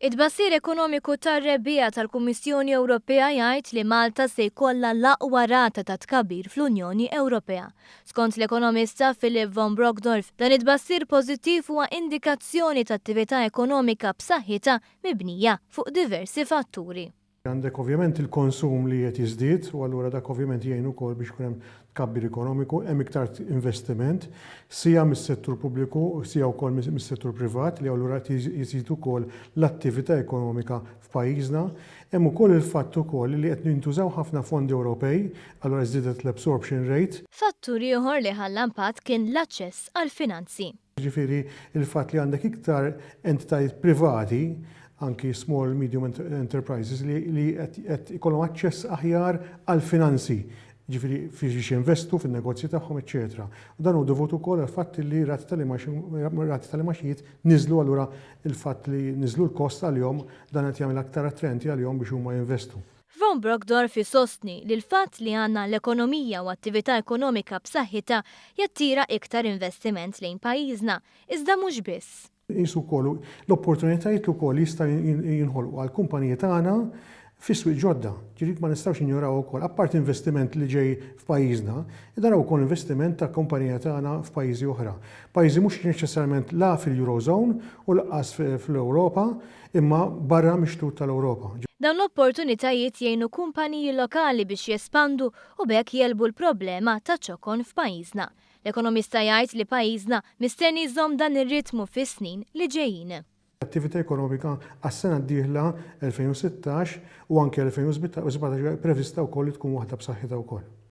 It-tbassir ekonomiku tar-rebbiegħa tal-Kummissjoni Ewropea jgħid li Malta se jkollha l-aqwa rata ta' tkabbir fl-Unjoni Ewropea. Skont l-ekonomista Philip von Brockdorff, dan it-tbassir pożittiv huwa indikazzjoni ta' attività ekonomika b'saħħitha mibnija fuq diversi fatturi. Għandek ovvjament il-konsum li qed jiżdied u allura dak ovvjament jgħin ukoll biex ikun hemm tkabbir ekonomiku, hemm iktar investiment, sija mis-settur pubbliku u sija wkoll mis-settur privat li allura qed jżid ukoll l-attività ekonomika f'pajjiżna. Hemm ukoll il-fatt ukoll li qed jintużaw ħafna fondi Ewropej, allura żdiedet l-absorption rate. Fattur ieħor li ħalla impatt kien l-aċċess għall-finanzi. Jiġifieri l-fatt li għandek iktar entitajiet privati, anki small medium enterprises, li qed ikollhom aċċess aħjar għall-finanzi, jiġifieri biex jinvestu fin-negozji tagħhom, eċċetera. U dan hu dovut ukoll għall-fatt li rati tal-imgħax rati tal-imgħaxijiet niżlu allura l-fatt li niżlu l-kost għalihom dan qed jagħmel aktar attraenti għalihom biex huma jinvestu. Von Brockdorff isostni li l-fatt li għandna l-ekonomija u attività ekonomika b'saħħitha jattira iktar investiment lejn pajjiżna, iżda mhux biss. Inqisu wkoll l-opportunitajiet li wkoll jistgħu jinħolqu għall-kumpaniji tagħna fi swieq ġodda. Ġifieri ma nistgħux ninjoraw ukoll, apparti investiment li ġej f'pajjiżna, naraw ukoll investiment ta' kumpanija tagħna f'pajjiżi oħra. Pajjiżi mhux neċessarjament la fil-Eurozone u lanqas fl-Ewropa, imma barra mix-xtut tal-Ewropa. Dawn l-opportunitajiet jgħinu kumpaniji lokali biex jespandu u b'hekk jegħlbu l-problema ta' ċokon f'pajjiżna. L-ekonomista jgħid li pajjiżna mistenni jżomm dan ir-ritmu fis-snin li ġejjin. L-attività ekonomika għas-sena d-dieħla 2016 u anke 2017 prevista wkoll li tkun waħda b'saħħitha wkoll.